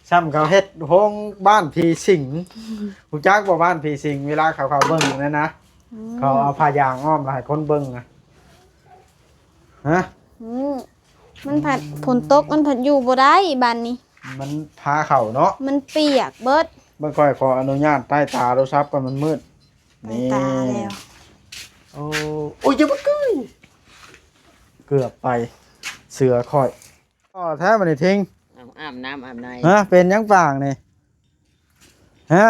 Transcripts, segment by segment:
ຊ່ຳເຂົາເຮັດໂຮງບ້ານຜີສິງ. ຮູ້ຈັກບໍ່ບ້ານຜີສິງ? ເວລາເຂົາເຂົ້າເບິ່ງນັ້ນນະ ອືມ ເຂົາເອົາຜ້າຢາງອ້ອມແລ້ວໃຫ້ຄົນເບິ່ງນະ. ຮະ? ອືມ ມັນພັດ ຝົນຕົກມັນພັດຢູ່ບໍ່ໄດ້ບາດນີ້ ມັນພາເຂົ້າເນາະ ມັນປຽກເບິດ. ເບິ່ງ ຂ້ອຍຂໍອະນຸຍາດໃຕ້ຕາໂທລະສັບກ່ອນ ມັນມືດ. ໃຕ້ຕາແລ້ວ. ໂອ້ ໂອ້ຍ ຢ່າມາເກີຍ ເກືອບໄປເສືອຂ້ອຍ. ອໍ ແທ້ບັດນີ້ທິງ ເອົາ ອາບນ້ຳອາບໃນ. ຮະ? ເປັນຫຍັງປາກນີ້? ຮະ?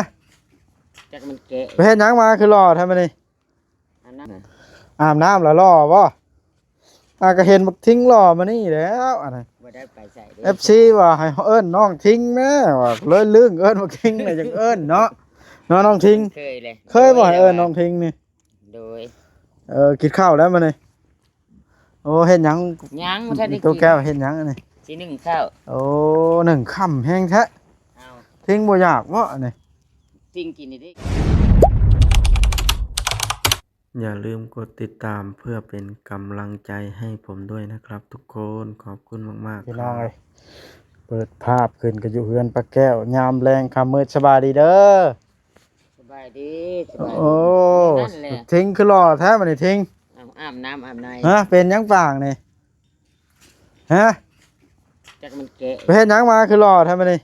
ຈັກມັນແກະ ໄປເຮັດຫຍັງມາຄືຫຼໍ່ແທ້ບັດນີ້? ອາບນ້ຳ ອາບນ້ຳແລ້ວຫຼໍ່ບໍ່? ອາ ກໍເຫັນບັກທິງຫຼໍ່ມານີ້ແລ້ວ ອັນນັ້ນ ບໍ່ໄດ້ໄປໃສເດ້. ເອັຟຊີວ່າໃຫ້ເອີ້ນນ້ອງທິງແດ່ ວ່າເລີຍລຶ້ງເອີ້ນບັກທິງແລ້ວ ຈັ່ງເອີ້ນເນາະ ເນາະນ້ອງທິງ. ເຄີຍເລີຍ ເຄີຍບໍ່ໃຫ້ເອີ້ນນ້ອງທິງນີ້? ໂດຍ. ເອີ ກິນເຂົ້າແລ້ວມື້ນີ້? ໂອ້ ເຮັດຫຍັງ? ຍັງບໍ່ທັນໄດ້ກິນ. ໂຕແກ້ວເຮັດຫຍັງອັນນີ້? ຊິໜຶ້ງເຂົ້າ. ໂອ້ ໜຶ້ງຄ່ຳແຮງແທ້. ເອົາ ທິງບໍ່ຢາກບໍ່ອັນນີ້? ທິງກິນນີ້ເດ້. อย่าลืมกดติดตามเพื่อเป็นกำลังใจให้ผมด้วยนะครับทุกคน ขอบคุณมากๆ พี่น้องเอ้ย เปิดภาพขึ้นก็อยู่เฮือนป้าแก้วยามแลงค่ำมืด สบายดีเด้อ สบายดี สบายดี โอ้ นั่นแหละ ทิงคือหล่อแท้บัดนี้ทิง เอาอาบน้ำอาบใน ฮะ เป็นหยังปากนี่ ฮะ จักมันแกะ ไปเฮ็ดหยังมาคือหล่อแท้บัดนี้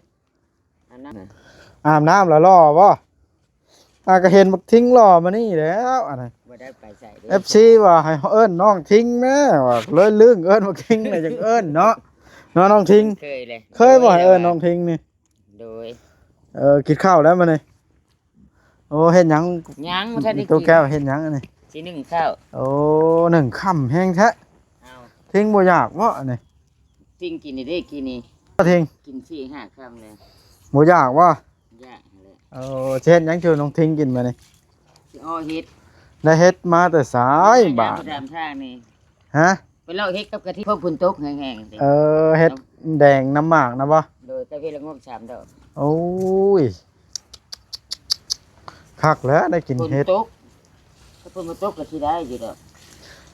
อาบน้ำ อาบน้ำแล้วหล่อบ่ อ่า ก็เห็นบักทิงหล่อมานี่แล้ว อันนั้น บ่ได้ไปใสเด้ เอฟซี ว่าให้เอิ้นน้องทิงแน่ ว่าเลยลืมเอิ้นบักทิงเลย จังเอิ้นเนาะ เนาะน้องทิง เคยเลย เคยบ่ให้เอิ้นน้องทิงนี่ โดย เออ กินข้าวแล้วมื้อนี้ โอ้ เฮ็ดหยัง ยังบ่ทันได้กิน โตแก้วเฮ็ดหยังอันนี้ สินึ่งข้าว โอ้ นึ่งค่ำแฮงแท้ เอา ทิงบ่อยากบ่อันนี้ ทิงกินนี่เด้ กินนี่ ทิง กินสี่ห้าค่ำเลย บ่อยากบ่ อยากแหละ โอ้ สิเฮ็ดหยังชูน้องทิงกินมื้อนี้ สิอ้อเห็ด ได้เห็ดมาแต่ไสบาด ตามทางนี่ ฮะ ไปเลาะเห็ดกับกะทิ พอฝนตกแฮงๆ เออ เห็ดแดงน้ำหมากนะบ่ โดย กับเห็ดละโงกสามดอก โอ้ย คักแล้วได้กินเห็ด ฝนตก ถ้าฝนบ่ตกก็สิได้อยู่ดอก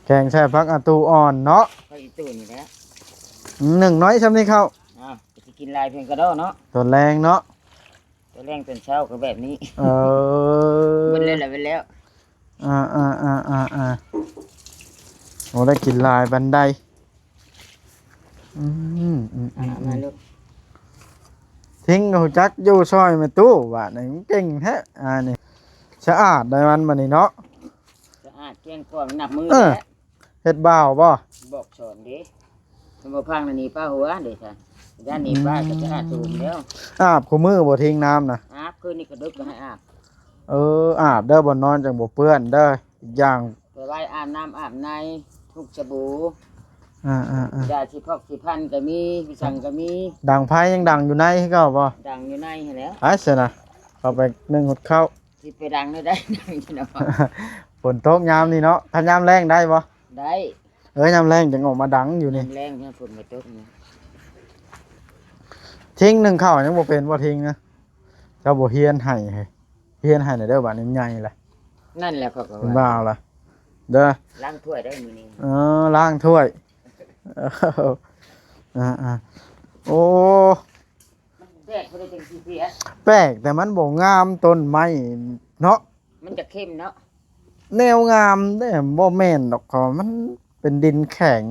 แกงใส่ผักอะตูอ่อนเนาะ ผักอีตูนี่แหละ นึ่งน้อยส่ำนี้เข้า อ้าว สิกินหลายเพิ่นก็ดอกเนาะ ตอนแลงเนาะ ตอนแลงตอนเช้าก็แบบนี้ เออ เบิดแล้วล่ะ เบิดแล้ว อ่าๆๆๆ โอ้ ได้กินหลายปานใด อืม อืม อ่ะ อืม มาลูก ทิงก็รู้จักอยู่ซอยแม่ตู้ บาดนี้มันเก่งแท้ อ่า นี่ สะอาดได้มันบัดนี้เนาะ สะอาดเกลี้ยงกวางนับมื้อ เออ แหละ เฮ็ดบ่าวบ่ บอกสอนเด้ มันบ่พังน่ะหนีป้าหัวเด้ซะ ย่านหนีป้าก็จะอาบโถมแล้ว อาบคู่มื้อบ่ทิงน้ำนะ อาบ คืนนี้ก็ดึกก็ให้อาบ เออ อาบเด้อ บ่นอนจังบ่เปื้อนเด้อ อีกอย่าง ไปไหว้อาบน้ำอาบใน ทุกสบู่ อ่าๆๆ ยาสีพอกสีพันก็มี สีสังก็มี ดังไฟยังดังอยู่ในคือเก่าบ่ ดังอยู่ในหั้นแหล้ว ไปซะนะ เข้าไปนึ่งหดข้าว สิไปดังได้ใด๋ ดังอยู่เนาะ ฝนตกยามนี้เนาะ ถ้ายามแล้งได้บ่ ได้ เอ้ย ยามแล้งจังออกมาดังอยู่นี่ ยามแล้งเนี่ยฝนบ่ตกนี่ ทิงนึ่งข้าวยังบ่เป็นบ่ทิงนะ เจ้าบ่เฮียนให้ เฮ้ย เฮียนให้หน่อยเด้อ บัดนี้มันใหญ่ละ นั่นแหละเขาก็ว่า เป็นบ่าวละ เด้อ ล้างถ้วยได้มื้อนี้ เออ ล้างถ้วย อ่าๆ โอ้ มันแปลกบ่ได้จังซี่เสีย แปลก แต่มันบ่งามต้นไม้เนาะ มันจะเข้มเนาะ แนวงามเด้ บ่แม่นดอก เขามันเป็นดินแข็ง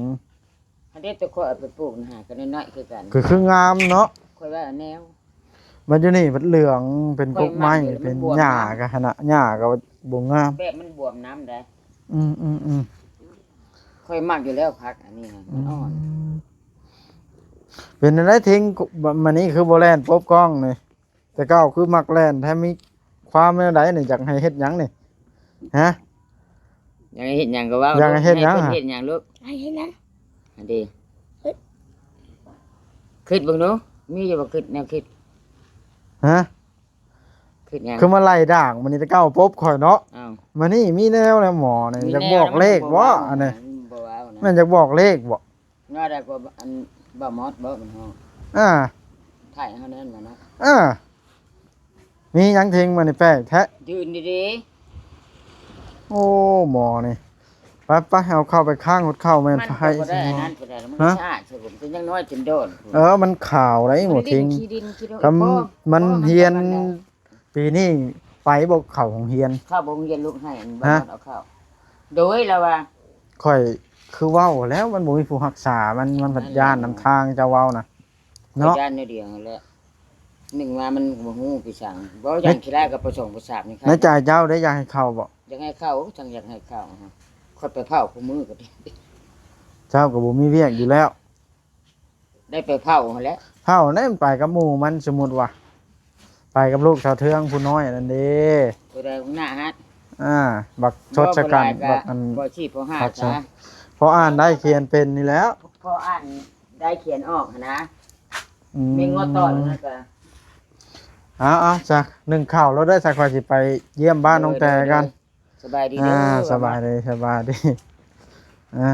อันนี้ตัวข้อยเอาไปปลูกนะฮะ ก็น้อยๆคือกัน คือ คืองามเนาะ ข้อยว่าแนว มันอยู่นี่มันเหลือง เป็นกกไม้ ข้อยมักอยู่แล้ว เป็น มันบวม หญ้า น้ำ ก็หั่นน่ะ หญ้าก็บ่งาม แบบมันบวมน้ำได้ อืมๆๆ ข้อยมักอยู่แล้วผักอันนี้นะ มันอ่อน อืม เป็นจั่งใด๋ทิง มื้อนี้คือบ่แล่นปบกล้องนี่ แต่เก่าคือมักแล่นแท้ มีความแนวใด๋นี่ อยากให้เฮ็ดหยังนี่ ฮะ อยากให้เฮ็ดหยังก็เว้า อยากให้เฮ็ดหยัง ให้เพิ่นเฮ็ดหยังลูก ให้เฮ็ดหยัง อันเด้ เฮ็ด คิดเบิ่งดู มีอยู่บ่ คิด แนวคิด ฮะ คิดหยัง คือมาไล่ด่างมื้อนี้ แต่เก่าปบข่อยเนาะ อ้าว มื้อนี้มีแนวแล้วหมอนี่ มีแนว อยากบอกเลขบ่ แล้วมันบ่เว้า อันนี้ มันบ่เว้านะ แม่นอยากบอกเลขบ่ ว่าได้กว่าอันบ่มอดบ่มันฮ้อง อ่า ถ่ายเฮานั่นน่ะนะ อ่า มีหยังทิงมื้อนี้แปลกแท้ ยืนดีๆ โอ้ หมอนี่ ໄປໆ ເອົາເຂົ້າໄປຄ້າງ ຫົດເຂົ້າແມ່ນ ມັນກໍບໍ່ໄດ້ອັນນັ້ນ ໄປໃຫ້ ບໍ່ໄດ້ ມັນ ຮະ? ສະອາດ ສະຫຸມ ແຕ່ຍັງນ້ອຍຈົນໂດນ ເອີ ມັນຂາວໄດ໋ ບໍ່ ມັນດິນ ຂີ້ດິນຂີ້ໂດນ ກຳ ບໍ່ ມັນ ບໍ່ ມັນຮຽນ ບໍ່ ມັນ ປີນີ້ໄປບໍ່ເຂົ້າໂຮງຮຽນ? ເຂົ້າບໍ່ໂຮງຮຽນ ລູກໃຫ້ອັນ ຮະ? ບໍ່ນອນເອົາເຂົ້າ ໂດຍລາວວ່າ ຂ້ອຍຄືເວົ້າແລ້ວ ມັນບໍ່ມີຜູ້ຮັກສາ ມັນ ມັນພັດ ນັ້ນແຫຼະ ຢ້ານນຳທາງເຈົ້າເວົ້ານະ ເນາະ ຢ້ານແນວດຽວຫັ້ນແຫຼະ ໜຶ່ງມາມັນບໍ່ຮູ້ໄປສັງ ເວົ້າຢ່າງ ໃນ ຂີ້ຮ້າຍກັບປະສົງປະສາດນີ້ ໃນໃຈເຈົ້າໄດ້ຢາກໃຫ້ເຂົ້າບໍ່? ຢາກໃຫ້ເຂົ້າ ຈັ່ງຢາກໃຫ້ເຂົ້າ ຂ້ອຍໄປເຝົ້າຄູ່ມື້ກໍ ເຈົ້າກໍບໍ່ມີວຽກຢູ່ແລ້ວ ໄດ້ໄປເຝົ້າຫັ້ນແຫຼະ ເຝົ້າແລ້ວມັນໄປກັບໝູ່ມັນ ສົມມຸດວ່າ ໄປກັບລູກສາວເທືອງຜູ້ນ້ອຍນັ້ນເດ້ ຜູ້ໃດ ຫົວໜ້າຫັ້ນ ອ່າ ບັກຊົດຊະກັນ ບໍ່ຫຼາຍກໍ ບັກອັນ ພໍຊີບພໍຫາ ພໍອ່ານໄດ້ຂຽນເປັນນີ້ແຫຼ້ວ ພໍອ່ານໄດ້ຂຽນອອກຫັ້ນນະ ອືມ ມີງົວຕອນນັ້ນກໍ ເອົາໆ ຊະ ໜຶ້ງເຂົ້າໂລດເດີ ຊະ ຂ້ອຍຊິໄປຢ້ຽມບ້ານນ້ອງແຕກັນ ໂດຍໆ ສະບາຍດີເດີ ອ່າ ສະບາຍດີ ສະບາຍດີ ອ່າ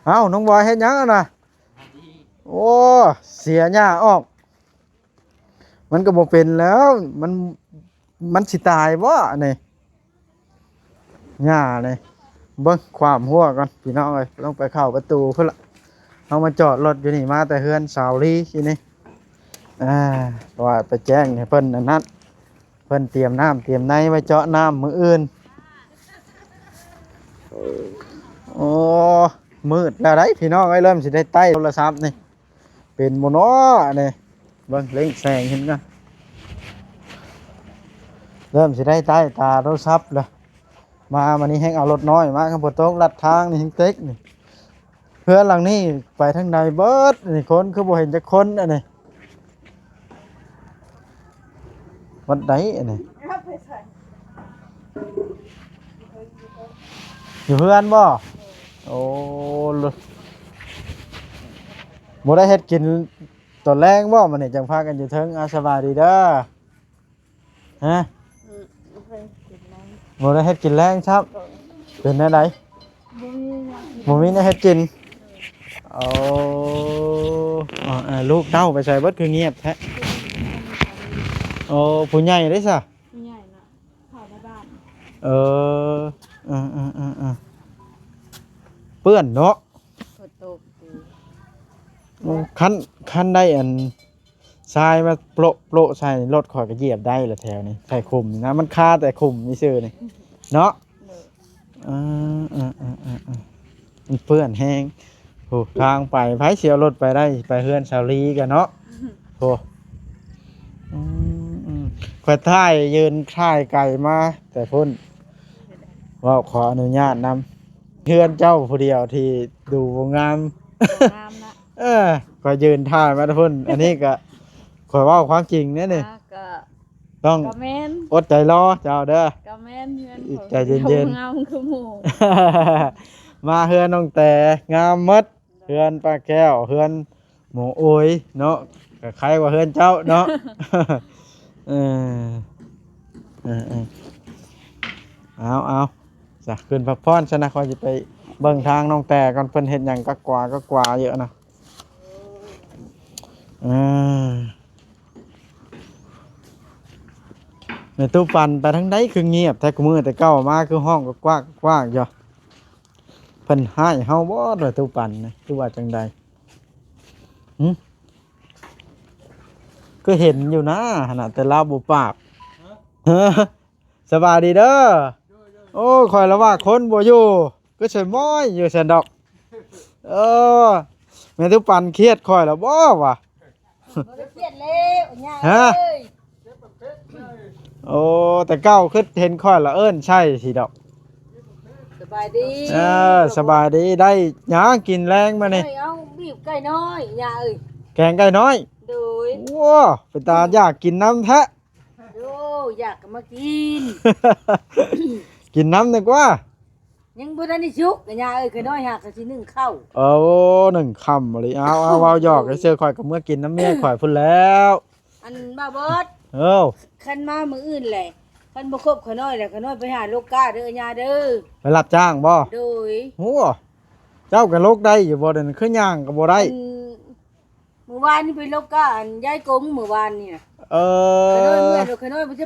ເອົ້າ ນ້ອງບອຍເຮັດຫຍັງຫັ້ນນະ? ໂອ້ ເສຍຫຍ້າອອກ ມັນກໍບໍ່ເປັນແລ້ວ ມັນ ມັນຊິຕາຍບໍ່ອັນນີ້ ຫຍ້ານີ້ ເບິ່ງ ຂວ້ຳຫົວກ່ອນພີ່ນ້ອງເອີຍ ຕ້ອງໄປເຂົ້າປະຕູພຸ້ນລະ ເຮົາມາຈອດລົດຢູ່ນີ້ ມາແຕ່ເຮືອນສາວລີ ອີນີ້ ອ່າ ເພາະວ່າໄປແຈ້ງໃຫ້ເພິ່ນອັນນັ້ນ ເພິ່ນຕຽມນ້ຳຕຽມໃນໄວ້ເຈາະນ້ຳມື້ອື່ນ ໂອ້ ມືດແລ້ວໄດ໋ພີ່ນ້ອງເອີຍ ເລີ່ມຊິໄດ້ໄຕ້ໂທລະສັບນີ້ ເປັນບໍ່ນໍອັນນີ້ ເບິ່ງເລັ່ງແສງເຫັນກ່ອນ ເລີ່ມຊິໄດ້ໄຕ້ຕາໂທລະສັບແລ້ວ ມາມື້ນີ້ແຮ່ງເອົາລົດນ້ອຍມາ ຄັນບໍ່ຕົກລັດທາງນີ້ແຮ່ງເຕັກນີ້ ເຮືອນຫຼັງນີ້ໄປທາງໃດເບິດນີ້ ຄົນຄືບໍ່ເຫັນຈັກຄົນອັນນີ້ ວັດໃດອັນນີ້ ຢູ່ເຮືອນບໍ່? ໂອ້ ບໍ່ໄດ້ເຮັດກິນຕອນແລງບໍ່? ມື້ນີ້ຈັ່ງພາກັນຢູ່ເທິງ ອາ ສະບາຍດີເດີ. ຮະ? ອືມ ບໍ່ໄດ້ເຮັດກິນແລງຊ້ຳ. ໂດຍ. ເປັນແນວໃດ? ບໍ່ມີຫຍັງກິນ ບໍ່ມີແນວເຮັດກິນ. ໂອ້ ເອີ ລູກເຕົ້າໄປໃສເບິດ ຄືງຽບແທ້? ໂອ້ ຜູ້ໃຫຍ່ເດ້ຊະ? ຜູ້ໃຫຍ່ນະ ເຂົ້າໃນບ້ານ. ເອີ ເອີ ເປື້ອນເນາະ ຝົນຕົກ. ໂອ້ ຄັນ ຄັນໄດ້ອັນ ຊາຍມາໂປະໂປະໃສ່ ລົດຂ້ອຍກໍຢຽບໄດ້ລະແຖວນີ້ ໃສ່ຂຸມນີ້ນະ ມັນຄາແຕ່ຂຸມຊື່ໆນີ້ເນາະ. ໂດຍ. ເອີ ເອີ ເອີ ເອີ ເອີ ມັນເປື້ອນແຮງ. ໂອ້ ທາງໄປ ໃຜຊິເອົາລົດໄປໄດ້ ໄປເຮືອນສາວລີກັນເນາະ. ໂອ້ ອືມ ອືມ ຂ້ອຍຖ່າຍ ຢືນຖ່າຍໄກມາແຕ່ພຸ້ນ ເວົ້າຂໍອະນຸຍາດນຳ ເຮືອນເຈົ້າຜູ້ດຽວທີ່ດູບໍ່ງາມ ງາມນະ. ເອີ ຂ້ອຍຢືນຖ່າຍມາແຕ່ພຸ້ນ ອັນນີ້ກະຂ້ອຍເວົ້າຄວາມຈິງເດ້ນີ້. ອ່າ ກະ ຕ້ອງ ກະແມ່ນ ອົດໃຈລໍເຈົ້າເດີ. ກະແມ່ນ ເຮືອນ ໃຈເຢັນໆ ງາມຄືໝູ່. ມາເຮືອນນ້ອງແຕ ງາມໝົດ ເຮືອນປ້າແກ້ວ ເຮືອນໝໍໂອຍເນາະ ກະໄຄກວ່າເຮືອນເຈົ້າເນາະ. ເອີ ເອີ ເອີ ເອົາ ເອົາ ຈ້ະ ຂຶ້ນພັກຜ່ອນຊະນະ ຂ້ອຍຊິໄປເບິ່ງທາງນ້ອງແຕກ່ອນ ເພິ່ນເຮັດຫຍັງກະກວາກະກວາຢູ່ນະ. ເອີ ແມ່ຕູ້ປັນໄປທາງໃດຄືງຽບແທ້ ຄູ່ມື້ແຕ່ເກົ່າມາຄືຮ້ອງກະກວາກກະກວາກຢູ່. ເພິ່ນຮ້າຍເຮົາບໍ່ ແມ່ຕູ້ປັນນະ ຫຼືວ່າຈັ່ງໃດ? ຫຶ? ຄືເຫັນຢູ່ນະຫັ້ນນະ ແຕ່ລາວບໍ່ປາກ. ຮະ? ສະບາຍດີເດີ. ໂອ້ ຂ້ອຍລະວ່າຄົນບໍ່ຢູ່ ຄືສະໝອຍຢູ່ຊັ້ນດອກ. ເອີ ແມ່ຕູ້ປັນຄຽດຂ້ອຍລະບໍ່ວະ? ບໍ່ໄດ້ຄຽດແລ້ວ ຫຍ້າເອີຍ. ຮະ? ໂອ້ ແຕ່ເກົ່າຄືເຫັນຂ້ອຍລະເອີ້ນໃສ່ຊິດອກ. ສະບາຍດີ. ເອີ ສະບາຍດີ. ໄດ້ຫຍັງກິນແລງມື້ນີ້? ເອົາ ບີບໄກ່ນ້ອຍ ຫຍ້າເອີຍ. ແກງໄກ່ນ້ອຍ? ໂດຍ. ໂອ້ ເປັນຕາຢາກກິນນຳແທ້. ໂອ້ ຢາກກໍມາກິນ ກິນນຳດີກວ່າ. ຍັງບໍ່ທັນໄດ້ສຸກ ກະຍ່າເອີຍ ຂ້ອຍນ້ອຍຫາກະຊິໜຶ້ງເຂົ້າ. ໂອ້ ໜຶ້ງຄ່ຳອີ່ຫຼີ. ເອົາ ເອົາ ເວົ້າຫຍອກຊື່ໆ ຂ້ອຍກໍເມືອກິນນຳເມຍຂ້ອຍພຸ້ນແລ້ວ. ອັນ ບ່າວບອດ ເອີ ຄັນມາມື້ອື່ນແຫຼະ ຄັນບໍ່ຄົບຂ້ອຍນ້ອຍແຫຼະ ຂ້ອຍນ້ອຍໄປຫາໂລກກາເດີ ຍ່າເດີ. ໄປຮັບຈ້າງບໍ່? ໂດຍ. ໂອ້ ເຈົ້າກໍລົກໄດ້ຢູ່ບໍ່? ດຽວນີ້ຄືຍ່າງກໍບໍ່ໄດ້. ອັນ ມື້ວານນີ້ໄປລົກກະອັນຍາຍກົງ ມື້ວານນີ້ນະ. ເອີ ຂ້ານ້ອຍເມື່ອຍ ຂ້ານ້ອຍບໍ່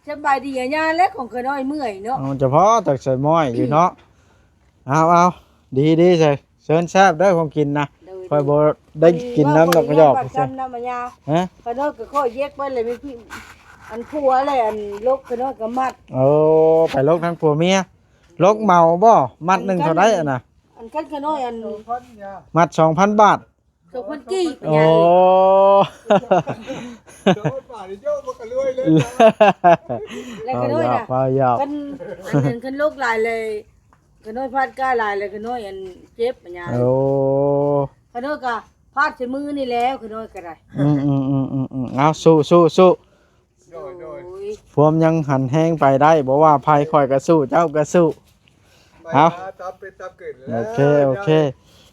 ສະບາຍດີ ຍາແລ້ວຂອງຂ້ານ້ອຍເມື່ອຍເນາະ. ເອີ ຈະພໍແຕ່ສະໝອຍຢູ່ເນາະ. ເອົາໆ ດີໆ ເຊີນແຊບເດີ ຂອງກິນນະ. ໂດຍ ຂ້ອຍບໍ່ໄດ້ກິນນຳດອກ ກະຢອກ ປະຈຳນຳມາຍາ. ຮະ? ຂ້ອຍນອນກໍຂ້ອຍເຢັກໄປເລີຍ ມີພີ່ ອັນຜົວແລະ ອັນລົກຂ້ອຍນອນກໍມັດ. ໂອ້ ໄປລົກທັງຜົວເມຍ. ລົກເໝົາບໍ່? ມັດໜຶ່ງເທົ່າໃດອັນນະ? ອັນຄັນຂ້ອຍນອນ ອັນ ມັດສອງພັນບາດ. ສອງພັນກີບ. ໂອ້ ຍາຍ ສອງພັນບາດນີ້ໂຍມມັນກໍລວຍເລີຍນະ. ແລ້ວຂ້ອຍນອນນະ ເວົ້າຫຍອກ ຄັນ ອັນນັ້ນ ຄັນລົກຫຼາຍເລີຍ ຂ້ອຍນອນພາດກ້າຫຼາຍເລີຍ ຂ້ອຍນອນ ອັນ ເຈັບ ຍາຍ. ໂອ້ ຂ້ອຍນອນກໍພາດໃສ່ມືນີ້ແຫຼະ ຂ້ອຍນອນກໍໄດ້. ອືມໆໆໆ ເອົາ ສູ້ໆໆ. ໂດຍ ໂດຍ ໂດຍ ພວມຍັງຫັນແຮງໄປໄດ້ ບໍ່ວ່າໃຜ ຂ້ອຍກໍສູ້ ເຈົ້າກໍສູ້. ໄປ ເອົາ ຕາມເປັນຕາມເກີດ. ໂອເຄ ໂອເຄ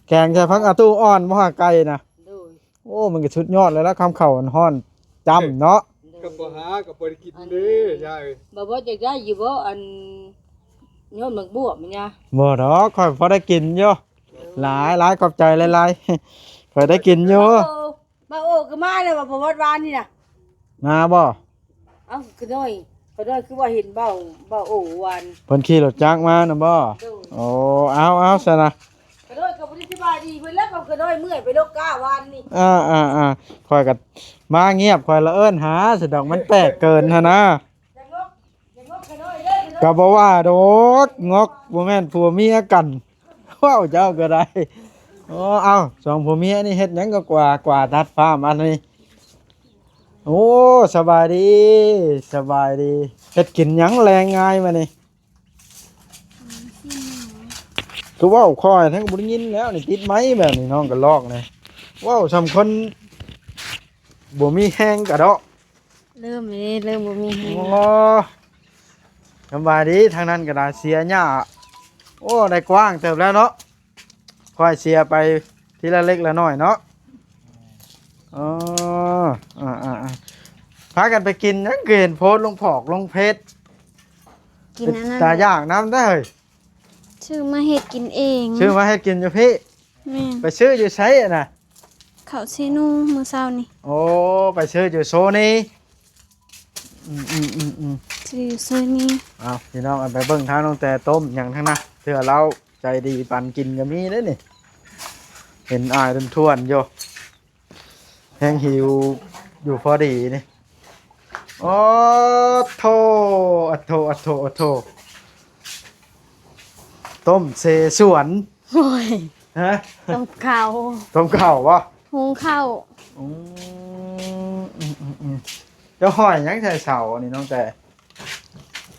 ແກງໃສ່ຜັກອາຕູອ່ອນບໍ່ຫາ ໄກ່ນະ. ໂດຍ ໂອ້ ມັນກໍສຸດຍອດແລ້ວລະ ຄຳເຂົ້າຮ້ອນຈ້ຳເນາະ. ໂດຍ ກໍບໍ່ຫາ ກໍບໍ່ໄດ້ກິນເດ້ ອັນ ຍາຍ. ບໍ່ ບໍ່ ຢາກໄດ້ຢູ່ບໍ່ ອັນ ຍອດໝາກບວບມັນຍາ? ບໍ່ດອກ ຂ້ອຍພໍໄດ້ກິນຢູ່. ໂອ້ ຫຼາຍໆ ຂອບໃຈຫຼາຍໆ ຂ້ອຍໄດ້ກິນຢູ່. ໂອ້ ບ່າວໂອກໍມາແລ້ວວ່າ ບໍ່ວັດວານນີ້ນະ. ມາບໍ່? ເອົ້າ ຂະນ້ອຍ ຂະນ້ອຍຄືວ່າເຫັນບ່າວ ບ່າວໂອວານ ເພິ່ນຂີ່ລົດຈັກມານຳບໍ່? ໂດຍ ໂອ້ ເອົາໆ ຊັ້ນນະ ຂະນ້ອຍກໍບໍ່ໄດ້ສະບາຍດີເພິ່ນແລ້ວ ຂະນ້ອຍເມື່ອຍໄປລົກກ້າວານນີ້. ອ່າໆໆ ຂ້ອຍກໍມາງຽບ ຂ້ອຍລະເອີ້ນຫາຊະດອກ ມັນແປກເກີນຫັ້ນນະ. ຢ່າງອກ ຢ່າງອກຂະນ້ອຍເດີ ຂະນ້ອຍ ກໍບໍ່ວ່າດອກ ງອກ ບໍ່ແມ່ນຜົວເມຍກັນ. ເວົ້າເຈົ້າກໍໄດ້. ໂອ້ ເອົ້າ ສອງຜົວເມຍນີ້ເຮັດຫຍັງກໍກວາດ ກວາດຕັດຟາມອັນນີ້. ໂອ້ ສະບາຍດີ ສະບາຍດີ. ເຮັດກິນຫຍັງແລງງາຍມານີ້? ຄືເວົ້າຄ່ອຍແທ້ ກໍບໍ່ໄດ້ຍິນແລ້ວນີ້ ຕິດໄມແບບນີ້ ນ້ອງກະລອກນີ້ ເວົ້າສ່ຳຄົນບໍ່ມີແຮງກະເດາະ. ເລີ່ມເດ້ ເລີ່ມບໍ່ມີແຮງ. ໂອ້ ສະບາຍດີ ທາງນັ້ນກໍໄດ້ເສຍຫຍ້າ. ໂອ້ ໄດ້ກວ້າງເຕີບແລ້ວເນາະ ຄ່ອຍເສຍໄປທີລະເລັກລະນ້ອຍເນາະ. ອໍ ອ່າໆ ພາກັນໄປກິນຫຍັງ ຄືເຫັນໂພສລົງພອກລົງເຟສ? ກິນອັນນັ້ນ ຕາຢາກນຳເດ້. ຊື້ມາເຮັດກິນເອງ ຊື້ມາເຮັດກິນຢູ່ພີ້. ແມ່ນ ໄປຊື້ຢູ່ໃສຫັ້ນນະ? ເຂົ້າເຊນູມື້ເຊົ້ານີ້. ໂອ້ ໄປຊື້ຢູ່ໂຊນີ. ອືມໆໆໆ ຊື້ຢູ່ໂຊນີ. ເອົາ ພີ່ນ້ອງ ເອົາໄປເບິ່ງທາງນ້ອງແຕຕົ້ມຫຍັງທັງນັ້ນ ເທື່ອລາວໃຈດີປັນກິນກໍມີເດ້ນີ້. ເຫັນອ້າຍທ້ວນໆຢູ່ ແຮງຫິວຢູ່ພໍດີນີ້. ໂອ້ໂທ້ ອະໂທ້ ອະໂທ້ ອະໂທ້ ຕົ້ມເຊສວນ. ໂອ້ຍ ຮະ? ຕົ້ມເຂົ້າ ຕົ້ມເຂົ້າບໍ່? ຫຸງເຂົ້າ. ອືມ ອືມໆໆ ເຈົ້າຫ້ອຍຫຍັງໃສ່ເສົານີ້ນ້ອງແຕ?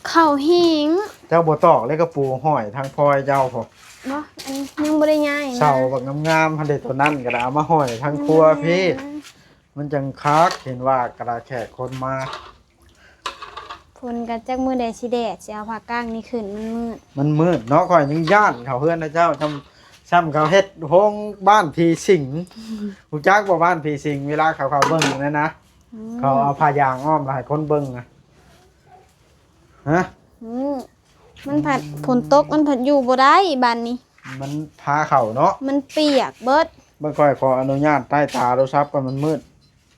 ເຂົ້າຫີງ. ເຈົ້າບໍ່ຕອກເລີຍ ກະປູຫ້ອຍທາງພອຍເຈົ້າພຸ້ນ. ບໍ່ ອັນຍັງບໍ່ໄດ້ຍ້າຍມາ. ເສົາບັກງາມໆ ຫັ້ນເດ ໂຕນັ້ນກໍໄດ້ເອົາມາຫ້ອຍທາງຄົວພີ້. ແມ່ນ ມັນຈັ່ງຄັກ ເຫັນວ່າກະດາແຂກຄົນມາ. ຝົນກໍຈັກມື້ໃດຊິແດດ ຊິເອົາຜ້າກ້າງນີ້ຂຶ້ນ ມັນມືດ ມັນມືດເນາະ. ຂ້ອຍຍັງຢ້ານເຂົ້າເຮືອນນະເຈົ້າ ຊ່ຳ ຊ່ຳເຂົາເຮັດໂຮງບ້ານຜີສິງ. ຮູ້ຈັກບໍ່ ບ້ານຜີສິງ ເວລາເຂົາເຂົ້າເບິ່ງນັ້ນນະ? ອືມ ເຂົາເອົາຜ້າຢາງອ້ອມ ແລ້ວໃຫ້ຄົນເບິ່ງນະ. ຮະ? ອືມ ມັນພັດ ອືມ ຝົນຕົກ ມັນພັດຢູ່ບໍ່ໄດ້ບາດນີ້ ມັນພາເຂົ້າເນາະ ມັນປຽກເບິດ. ເບິ່ງ ຂ້ອຍຂໍອະນຸຍາດໃຕ້ຕາໂທລະສັບກ່ອນ ມັນມືດ.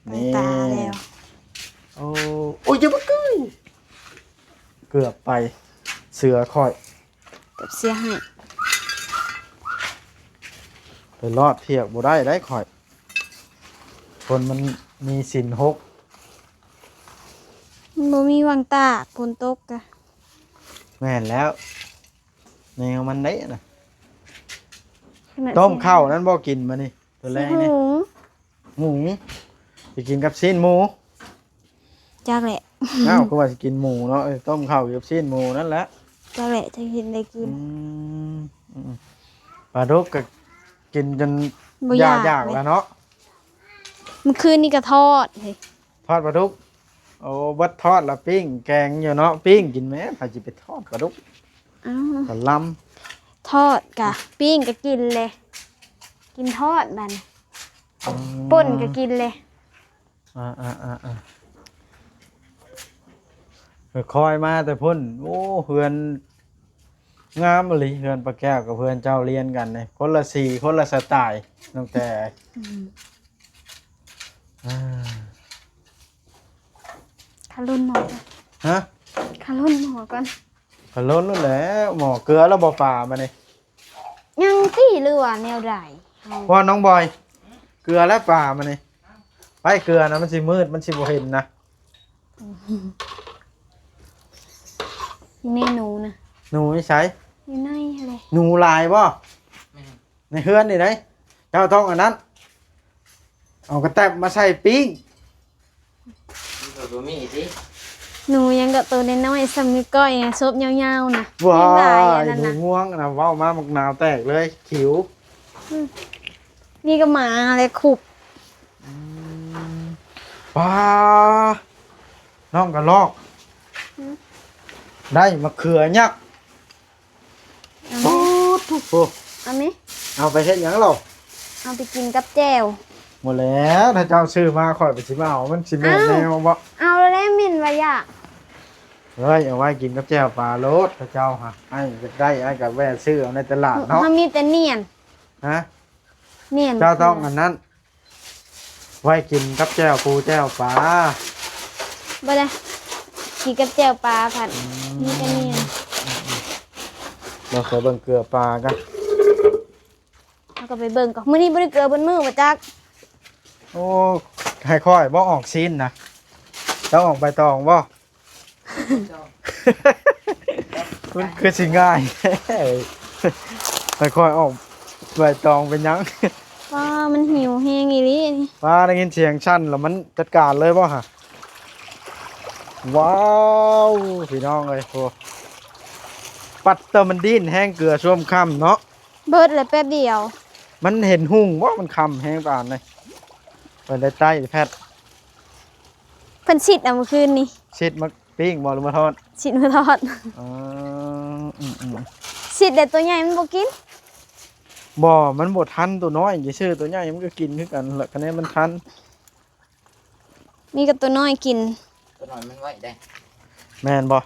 ໃຕ້ຕາແລ້ວ ນີ້ ໂອ້ ໂອ້ຍ ຢ່າມາໃກ້ ເກືອບໄປ ເສືອຂ້ອຍ ເກືອບເສຍຫາຍ. ໄປລອດຖຽກບໍ່ໄດ້ໄດ໋ຂ້ອຍ ຄົນມັນມີສິນຫົກ ມັນບໍ່ມີຫວ່າງຕາກ ຝົນຕົກກະ. ແມ່ນແລ້ວ ແນວມັນເດ້ນະ. ຕົ້ມເຂົ້ານັ້ນບໍ່ກິນມື້ນີ້ ຕອນແລງນີ້? ຫູ ໝູ ຊິກິນກັບຊີ້ນໝູ. ຈັກແຫຼະ ອ້າວ ຄືວ່າຊິກິນໝູເນາະ. ເອີ ຕົ້ມເຂົ້າກັບຊີ້ນໝູນັ້ນແຫຼະ. ຈັກແຫຼະ ຈະເຮັດໄດ້ກິນ. ອືມ ອືມ ປາດຸກກໍກິນຈົນບໍ່ຢາກ ຢາກແລ້ວເນາະ. ມື້ຄືນນີ້ກໍທອດເດ ທອດປາດຸກ. ໂອ້ ເບິດທອດລະ ປີ້ງແກງຢູ່ເນາະ. ປີ້ງກິນແມ້ ໃຜຊິໄປທອດປາດຸກ? ອ້າວ ກະລຳ ທອດກະ ປີ້ງກະກິນເລີຍ ກິນທອດບາດນີ້. ອືມ ປົ່ນກະກິນເລີຍ. ອ່າໆໆ ຄ່ອຍມາແຕ່ພຸ້ນ. ໂອ້ ເຮືອນງາມອີ່ຫຼີ ເຮືອນປ້າແກ້ວກັບເຮືອນເຈົ້າລຽນກັນນີ້ ຄົນລະສີ ຄົນລະສະໄຕລ໌ ນ້ອງແຕ. ອືມ ອ່າ ຄາລຸນໝໍ ຮະ? ຄາລຸນໝໍກ່ອນ ຄາລຸນໂລດແຫຼະ. ໝໍເກືອແລ້ວບໍ່ປາມານີ້? ຫຼືວ່າແນວໃດ? ເຮົາ ວ່ານ້ອງບອຍ ເກືອແລ້ວປາມັນນີ້ ໄປເກືອນະ ມັນຊິມືດ ມັນຊິບໍ່ເຫັນນະ. ນີ້ໜູນະ ໜູຢູ່ໃສ? ຢູ່ໃນຫັ້ນແຫຼະ. ໜູຫຼາຍບໍ່? ແມ່ນ ໃນເຮືອນນີ້ໃດ໋ ເຈົ້າຕ້ອງອັນນັ້ນ ເອົາກະແຕັບມາໃສ່ປີ້ງ. ມັນກໍບໍ່ມີຕິ ໜູຫຍັງກໍໂຕນ້ອຍໆ ສ່ຳນິ້ວກ້ອຍນະ ສົບຍາວໆນະ. ວ້າຍ ຫຼາຍອັນນັ້ນນະ ໜູງວງນະ ເວົ້າມາບັກໜາວແຕກເລີຍ ຂິວ. ອືມ ນີ້ກໍໝາແຫຼະ ຂຸບ. ອືມ ປ້າ ນ້ອງກະລອກ ອືມ ໄດ້ມະເຂືອຍັກ. ໂອ້ໂຫ ເອົາໄປເຮັດຫຍັງລະ? ເອົາໄປກິນກັບແຈ່ວ. ບໍ່ແລ້ວ ຖ້າເຈົ້າຊື້ມາຂ້ອຍກໍຊິມາເອົາ ມັນຊິແມ່ນແນວບໍ່? ເອົາແລ້ວ ເໝັນວ່າຢາກ. ເອີຍ ເອົາໄວ້ກິນກັບແຈ່ວປາໂລດ ຖ້າເຈົ້າຫາ ອ້າຍຢາກໄດ້ ອ້າຍກໍແວ່ຊື້ເອົາໃນຕະຫຼາດເນາະ. ເຮົາມີແຕ່ໜຽນ. ຮະ? ໜຽນ. ເຈົ້າຕ້ອງອັນນັ້ນ ໄວ້ກິນກັບແຈ່ວປູແຈ່ວປາ. ບໍ່ໄດ້ ກິນກັບແຈ່ວປາພັດ ອືມ ມີແຕ່ໜຽນ. ອືມໆ ລອງຂໍເບິ່ງເກືອປາກັນ. ເຮົາກໍໄປເບິ່ງກ່ອນ ມື້ນີ້ບໍ່ໄດ້ເກືອເບິດມື້ບໍ່ຈັກ. ໂອ້ ໃຫ້ຂ້ອຍບໍ່ອອກຊີ້ນນະ ເຈົ້າອອກໃບຕອງບໍ່? ມັນຄືຊິງ່າຍແທ້ ໃຫ້ຂ້ອຍອອກໃບຕອງເປັນຫຍັງ? ວ້າ ມັນຫິວແຮງອີ່ຫຼີນີ້. ວ້າ ໄດ້ຍິນສຽງສັ່ນແລ້ວມັນຈັດການເລີຍບໍ່ຫະ? ວ້າວ ພີ່ນ້ອງເອີຍ ໂອ້ ປັດເຕີ ມັນດີ້ນແຮງເກືອຊ່ວມຄ່ຳເນາະ. ເບິດແລ້ວແປັບດຽວ. ມັນເຫັນຮຸ່ງບໍ່? ມັນຄ່ຳແຮງປານໃດ. ເພິ່ນໄດ້ໄຕ້ແພັດ ເພິ່ນຊິດເອົາມື້ຄືນນີ້. ຊິດມາປີ້ງບໍ່ ຫຼືມາທອດ? ຊິດມາທອດ. ອໍ ອືມໆ ຊິດແຕ່ຕົວໃຫຍ່ມັນບໍ່ກິນ. ບໍ່ ມັນບໍ່ທັນ ຕົວນ້ອຍຊື່ໆ ຕົວໃຫຍ່ມັນກໍກິນຄືກັນແຫຼະ ຄະແນນມັນທັນ. ມີແຕ່ຕົວນ້ອຍກິນ ຕົວນ້ອຍມັນໄວເດ້. ແມ່ນບໍ່?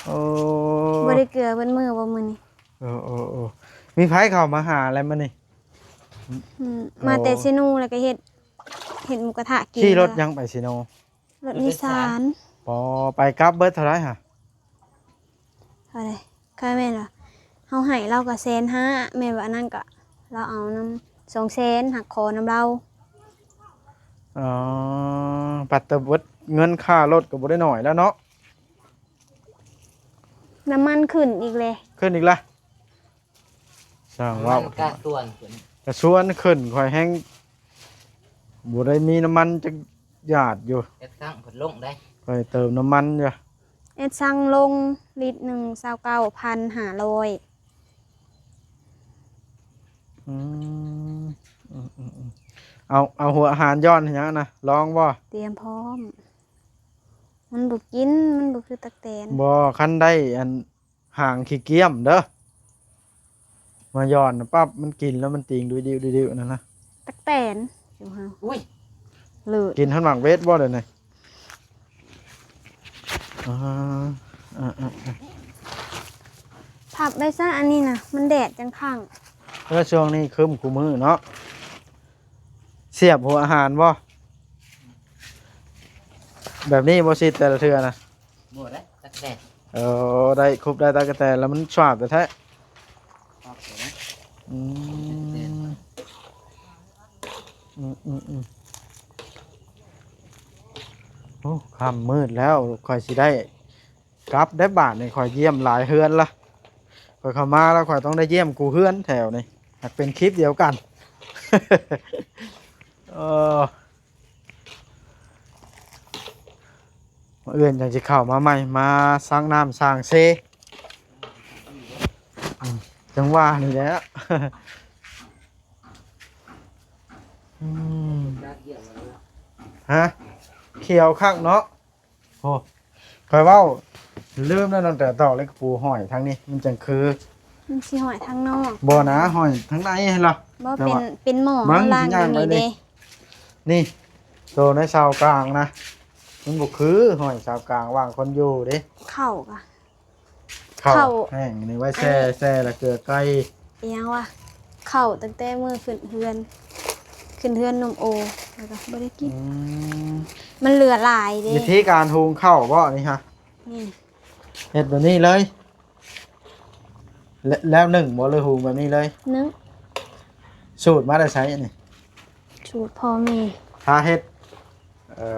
ໂອ້ ບໍ່ໄດ້ເກືອເບິດມື້ບໍ່ມື້ນີ້? ເອີໆໆ ມີໃຜເຂົ້າມາຫາແລ້ວມື້ນີ້? ອືມ ໂອ້ ມາແຕ່ເຊໂນ ແລ້ວກໍເຮັດ ເຮັດໝູກະທະກິນ. ຂີ່ລົດຫຍັງໄປເຊໂນ? ລົດໂດຍສານ. ອໍ ໄປກັບເບິດເທົ່າໃດຫະ? ເທົ່າໃດ? ຄ່າແມ່ນວ່າເຮົາໃຫ້ລາວກໍແສນຫ້າ ແມ່ນວ່າອັນນັ້ນກໍລາວເອົານຳສອງແສນ ຫາກຂໍນຳລາວ. ອໍ ປັດແຕ່ເບິດເງິນຄ່າລົດກໍບໍ່ໄດ້ໜ້ອຍແລ້ວເນາະ. ນ້ຳມັນຂຶ້ນອີກແລ້ວ. ຂຶ້ນອີກລະ. ຊ່າງເວົ້າ ນ້ຳມັນກະຊວນຂຶ້ນ ກະຊວນຂຶ້ນ ຂ້ອຍແຮງບໍ່ໄດ້ມີນ້ຳມັນຈັກຢາດຢູ່. ແອັດຊັງເພິ່ນລົງໄດ໋ ຂ້ອຍເຕີມນ້ຳມັນຢູ່. ແອັດຊັງລົງລິດໜຶ່ງ ຊາວເກົ້າພັນຫ້າຮ້ອຍ. ອືມ ອືມໆໆ ເອົາ ເອົາຫົວອາຫານຢ່ອນຫຍັງນະ ລອງບໍ່? ຕຽມພ້ອມ. ມັນບໍ່ກິນ ມັນບໍ່ຄືຕັກແຕນ. ບໍ່ ຄັນໄດ້ອັນ ຫາງຂີ້ກ້ຽມເດີ ມາຢ່ອນປັບ ມັນກິນແລ້ວມັນຕີງດຸຍດິ້ວດຸຍດິ້ວນັ້ນນະ. ຕັກແຕນຢູ່ເຮົາ. ອຸ້ຍ ເລີດ ກິນຮອດໝາກເວັດບໍ່ດຽວນີ້? ອ່າ ອ່າໆໆ ພັບໄວ້ຊະ ອັນນີ້ນະ ມັນແດດຈັ່ງຂັງ. ເອີ ຊ່ວງນີ້ຄຶ້ມຄູ່ມື້ເນາະ. ສຽບຫົວອາຫານບໍ່? ແບບນີ້ບໍ່ຊິດແຕ່ລະເທື່ອນະ? ບໍ່ໄດ້ ຕັກແຕນ. ເອີ ໄດ້ ຄຸບໄດ້ຕັກກະແຕນແລ້ວ ມັນສວາບແທ້ໆ. ອືມ ອືມໆໆ ໂອ້ ຄ່ຳມືດແລ້ວ ຂ້ອຍຊິໄດ້ ກັບໄດ້ບາດນີ້ ຂ້ອຍຢ້ຽມຫຼາຍເຮືອນລະ. ຂ້ອຍເຂົ້າມາແລ້ວ ຂ້ອຍຕ້ອງໄດ້ຢ້ຽມກູ່ເຮືອນແຖວນີ້ ຫາກເປັນຄລິບດຽວກັນ. ເອີ ມື້ອື່ນຈັ່ງຊິເຂົ້າມາໃໝ່ ມາຊັກນ້ຳສ້າງເຊ. ອືມ ຈັ່ງວ່ານີ້ແຫຼະ. ອືມ ຮະ ຂຽວຄັກເນາະ. ໂອ້ ຂ້ອຍເວົ້າລືມແລ້ວ ນ້ອງແຕຕອກເລີຍ ກະປູຫ້ອຍທາງນີ້ ມັນຈັ່ງຄື ມັນຊິຫ້ອຍທາງນອກ. ບໍ່ນະ ຫ້ອຍທາງໃນຫັ້ນລະ. ບໍ່ ແຕ່ວ່າ ເປັນ ເປັນໝໍ້ ເບິ່ງ ເຮົາລ້າງຢູ່ນີ້ເດ້. ນີ້ ໂຕໃນຊາວກາງນະ ມັນບໍ່ຄືຫ້ອຍຊາວກາງ ວາງຄົນຢູ່ເດ້. ເຂົ້າກະ ເຂົ້າ ເຂົ້າແຫ້ງນີ້ໄວ້ແຊ່ ອັນນີ້ ແຊ່ລະເກືອໄກ່ ອີຫຍັງວະ ເຂົ້າຕັ້ງແຕ່ມື້ຂຶ້ນເຮືອນ ຂຶ້ນເຮືອນໜຸ່ມໂອ ແລ້ວກໍບໍ່ໄດ້ກິນ. ອືມ ມັນເຫຼືອຫຼາຍເດ້. ວິທີການຫຸງເຂົ້າບໍ່ນີ້ຮະ? ນີ້ ເຮັດແບບນີ້ເລີຍ. ແລະ ແລ້ວໜຶ້ງບໍ່ ຫຼືຫຸງແບບນີ້ເລີຍ? ໜຶ້ງ. ສູດມາແຕ່ໃສອັນນີ້? ສູດພໍ່ແມ່ ພາເຮັດ. ເອີ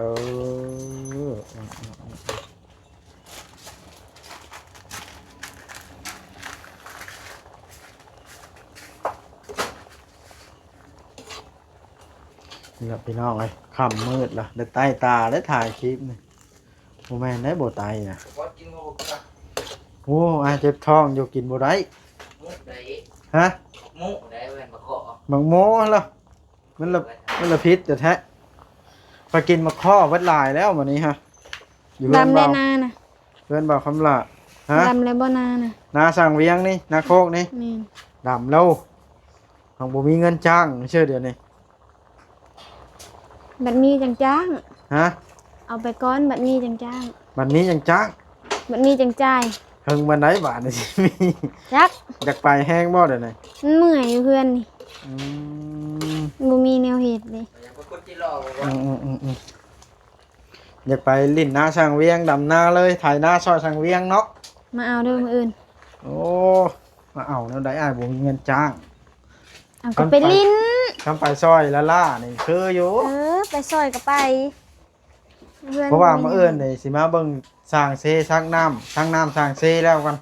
ນີ້ລະພີ່ນ້ອງເອີຍ ຄ່ຳມືດລະ ໄດ້ໄຕ້ຕາໄດ້ຖ່າຍຄລິບນີ້. ບໍ່ແມ່ນໄດ໋ ບໍ່ໄຕ້ນະ. ໂອ້ ອ້າຍເຈັບທ້ອງຢູ່ ກິນບໍ່ໄດ້. ໝູໄດ໋ ຮະ? ໝູໄດ໋ ແມ່ນບັກເຄາະ ບັກໂມຫັ້ນລະ. ມັນລະ ມັນລະຜິດແທ້ໆ. ໄປກິນໝາກເຄາະເບິດຫຼາຍແລ້ວມື້ນີ້ຮະ. ຢູ່ເຮືອນ ດຳແລ້ວ ບ່າວ ນານະ ເຮືອນບ່າວຄຳຫຼ້າ. ຮະ? ດຳແລ້ວບໍ່ນານະ? ນາຊ່າງວຽງນີ້ ນາໂຄກນີ້. ແມ່ນ. ດຳແລ້ວ. ເຮົາບໍ່ມີເງິນຈ້າງຊື່ດຽວນີ້. ບັດມີຈັ່ງຈ້າງ. ຮະ? ເອົາໄປກ່ອນ ບັດມີຈັ່ງຈ້າງ. ບັດມີຈັ່ງຈ້າງ. ບັດມີຈັ່ງຈ່າຍ. ເຖິງວັນໃດບາດນີ້ຊິມີ? ຈັກ. ຢາກໄປແຮງບໍ່ດຽວນີ້? ມັນເມື່ອຍຢູ່ເຮືອນນີ້. ອືມ. ບໍ່ມີແນວເຮັດເດ້. ອືມໆໆໆ. ຢາກໄປຫຼິ້ນນາຊ່າງວຽງ ດຳນາເລີຍ ໄຖນາຊ່ອຍຊ່າງວຽງເນາະ. ມາເອົາເດີມື້ອື່ນ. ໂອ້ ມາເອົາແນວໃດ ອ້າຍບໍ່ມີເງິນຈ້າງ. ເອົາ ກໍໄປຫຼິ້ນ. ຄັນໄປ ຄັນໄປຊ່ອຍລ້າໆນີ້ຄືຢູ່. ເອີ ໄປຊ່ອຍກໍໄປ. ເພາະວ່າມື້ອື່ນນີ້ຊິມາເບິ່ງຊ່າງເຊຊັກນ້ຳ ຊັກນ້ຳຊ່າງເຊແລ້ວກ່ອນ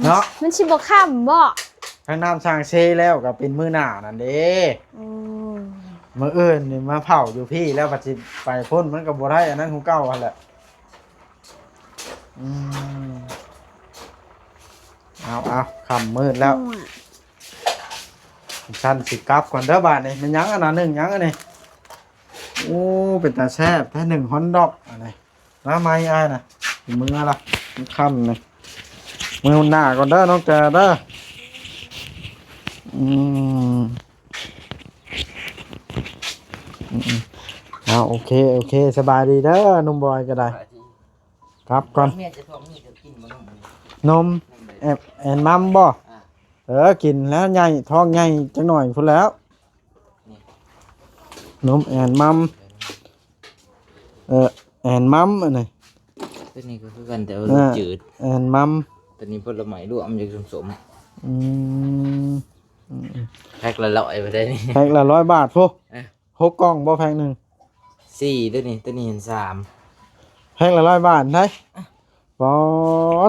ເນາະ. ມັນຊິບໍ່ຄ່ຳບໍ່? ທັງນ້ຳຊ່າງເຊແລ້ວກໍເປັນມື້ໜ້ານັ້ນເດ້. ອືມ. ມື້ອື່ນນີ້ມາເຜົາຢູ່ພີ້ແລ້ວ ບັດຊິໄປພຸ້ນມັນກໍບໍ່ໄດ້ ອັນນັ້ນຄືເກົ່າຫັ້ນແຫຼະ. ອືມ. ເອົາໆ ຄ່ຳມືດແລ້ວ. ຊັ້ນຊິກັບກ່ອນເດີບາດນີ້. ແມ່ນຫຍັງອັນນັ້ນ ໜຶ້ງຫຍັງອັນນີ້? ໂອ້ ເປັນຕາແຊບແທ້ ໜຶ້ງຮອດດອກອັນນີ້. ມາໃໝ່ອ້າຍນະ ເມືອລະ ມັນຄ່ຳນະ. ມື້ໜ້າກ່ອນເດີນ້ອງແຈເດີ. ອືມ ອືມໆ ເອົາ ໂອເຄ ໂອເຄ ສະບາຍດີເດີ ໜຸ່ມບອຍກໍໄດ້. ກັບກ່ອນ. ແມ່ຈະທ້ອງນີ້ຈະກິນບໍ່ ນົມ? ນົມແອນມັມບໍ່? ອ່າ ເອີ ກິນແລ້ວໃຫຍ່ ທ້ອງໃຫຍ່ຈັກໜ້ອຍພຸ້ນແລ້ວ. ນີ້ ນົມແອນມັມ. ເອີ ແອນມັມອັນນີ້. ຕົວນີ້ກໍຄືກັນ ແຕ່ວ່າລົດຈືດ. ແອນມັມ ຕົວນີ້ຜົນລະໄມ້ລວມ ຢາກສົ້ມໆ. ອືມ ອືມໆ ແພັກລະຮ້ອຍບໍ່ໄດ້ນີ້. ແພັກລະຮ້ອຍບາດພຸ້ນ. ເອີ ຫົກກ່ອງບໍ່ແພັກໜຶ່ງ? ສີ່ ຕົວນີ້ ຕົວນີ້ເຫັນສາມ. ແພັກລະຮ້ອຍບາດໄດ໋. ປອ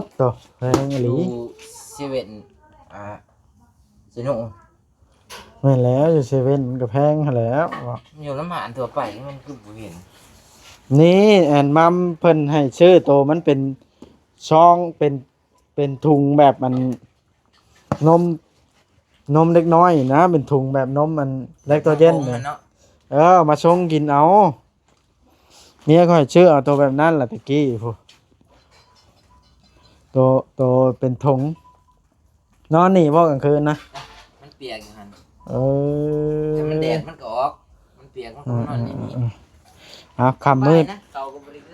ດໂຕ ແພງອີ່ຫຼີ. ຢູ່ເຊເວັ່ນ ອ່າ ເຊໂນ. ແມ່ນແລ້ວ ຢູ່ເຊເວັ່ນມັນກໍແພງຫັ້ນແຫຼ້ວ. ຢູ່ນຳຮ້ານທົ່ວໄປມັນຄືບໍ່ເຫັນ. ນີ້ ແອນມັມເພິ່ນໃຫ້ຊື້ໂຕມັນເປັນຊອງ ເປັນ ເປັນຖົງແບບອັນ ນົມ ນົມເດັກນ້ອຍນະ ເປັນຖົງແບບນົມອັນແລກໂຕເຢັນນະ. ເອີ ມາຊົງກິນເອົາ. ເມຍຂ້ອຍຊື້ເອົາໂຕແບບນັ້ນລະແຕ່ກີ້ພຸ້ນ ໂຕ ໂຕເປັນຖົງ. ນອນນີ້ບໍ່ກາງຄືນນະ? ມັນປຽກຢູ່ຫັ້ນ. ເອີ ຖ້າມັນແດດມັນກໍອອກ ມັນປຽກມັນກໍມານອນຢູ່ນີ້. ເອີໆໆ ເອົາ ຄ່ຳມືດ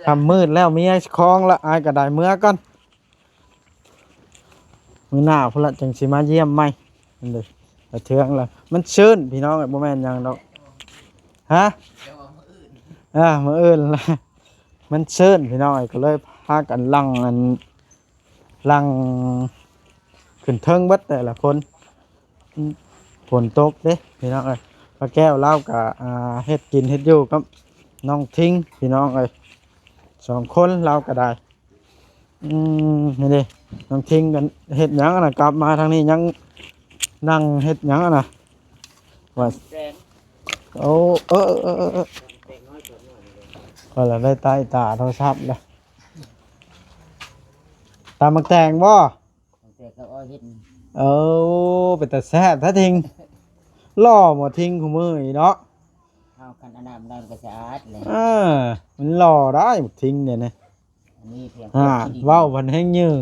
ຄ່ຳມືດແລ້ວ ເມຍຄອງລະ ອ້າຍກໍໄດ້ເມືອກ່ອນ. ມື້ໜ້າພຸ້ນລະ ຈັ່ງຊິມາຢ້ຽມໃໝ່. ອັນເດ ກະເທືອງລະ ມັນຊື້ນພີ່ນ້ອງເອີຍ ບໍ່ແມ່ນຫຍັງດອກ. ຮະ? ເອີ ມື້ອື່ນລະ ມັນຊື້ນພີ່ນ້ອງເອີຍ ກໍເລີຍພາກັນຫຼັ່ງອັນ ຫຼັ່ງຂຶ້ນເທິງເບິດແຕ່ລະຄົນ. ອືມ ຝົນຕົກເດ້ພີ່ນ້ອງເອີຍ. ປ້າແກ້ວລາວກະ ອ່າ ເຮັດກິນເຮັດຢູ່ກັບນ້ອງທິງພີ່ນ້ອງເອີຍ ສອງຄົນລາວກະໄດ້. ອືມ ນີ້ເດ້ ນ້ອງທິງກັນເຮັດຫຍັງຫັ້ນນະ? ກັບມາທາງນີ້ຍັງນັ່ງເຮັດຫຍັງຫັ້ນນະ? ວ່າ ແສງ ໂອ້ ເອີໆໆໆ ວ່າລະໄດ້ໃຕ້ຕາໂທລະສັບລະ. ຕຳໝາກແຕງບໍ່? ແຕ່ກໍເອົາເຮັດ. ເອີ ເປັນຕາແຊບແທ້ທິງ. ຫຼໍ່ບໍ່ທິງຄູ່ມື້ນີ້ເນາະ. ເຮົາຄັນອາບນ້ຳແລ້ວມັນກໍສະອາດແຫຼະ. ເອີ ມັນຫຼໍ່ໄດ໋ບັກທິງນີ້ນະ. ອັນນີ້ພຽງ ອ່າ ເວົ້າພັນແຮງຍືງ.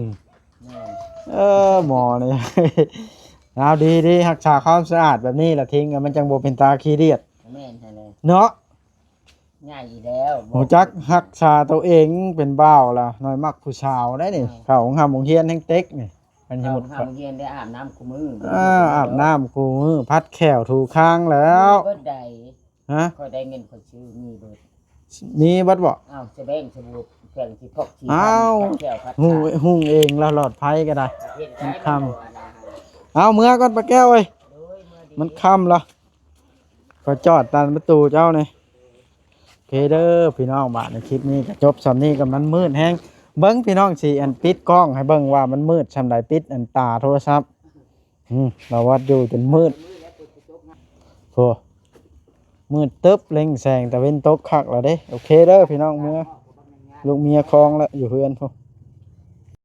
ແມ່ນ. ເອີ ໝໍນີ້ ເອົາ ດີໆ ຮັກສາຄວາມສະອາດແບບນີ້ລະທິງ ມັນຈັ່ງບໍ່ເປັນຕາຂີ້ດຽດ. ແມ່ນຫັ້ນແຫຼະ ເນາະ. ໃຫຍ່ແລ້ວ ຮູ້ຈັກຮັກສາໂຕເອງ ເປັນບ່າວລະ ໜ້ອຍມັກຜູ້ສາວໄດ໋ນີ້. ເອີ ເຂົ້າໂຮງຮ່ຳໂຮງຮຽນແຮງເຕັກນີ້. ຄັນສົມມຸດ ເຂົ້າໂຮງຮ່ຳໂຮງຮຽນໄດ້ອາບນ້ຳຄູ່ມື້. ອາ ອາບນ້ຳຄູ່ມື້ ຜັດແຂ້ວຖູຄາງແລ້ວ. ມີເບິດໃດ. ຮະ? ຂ້ອຍໄດ້ເງິນຂ້ອຍຊື້ມີເບິດ. ມີເບິດບໍ່? ອ້າວ ສະແບງ ສະບູ່ ເຄື່ອງທີ່ພອກທີ່ ອ້າວ ຂັດແຂ້ວຂັດ ຫຸ່ງ ສາກ ຫຸ່ງເອງແລ້ວຫຼອດໄຟກໍໄດ້ ເຮັດໄດ້ ມັນຄ່ຳ ບໍ່ອັນນັ້ນ ເອົາເມືອກ່ອນ ປ້າແກ້ວເອີຍ ໂດຍ ເມືອດີ ມັນຄ່ຳລະ ຂ້ອຍຈອດຕາມປະຕູເຈົ້ານີ້. ໂອເຄເດີພີ່ນ້ອງ ບາດໃນຄລິບນີ້ກໍຈົບສ່ຳນີ້ ກໍມັນມືດແຮງ ເບິ່ງພີ່ນ້ອງ ຊິອັນປິດກ້ອງໃຫ້ເບິ່ງວ່າມັນມືດສ່ຳໃດ ປິດອັນຕາໂທລະສັບ ອືມ ລາວວັດຢູ່ຈົນມືດ ໂອ້ ມືດຕຶບ ເລັງແສງຕາເວັນຕົກຄັກແລ້ວເດ້. ໂອເຄເດີພີ່ນ້ອງ ເມືອ ລູກເມຍຄອງລະຢູ່ເຮືອນພຸ້ນ.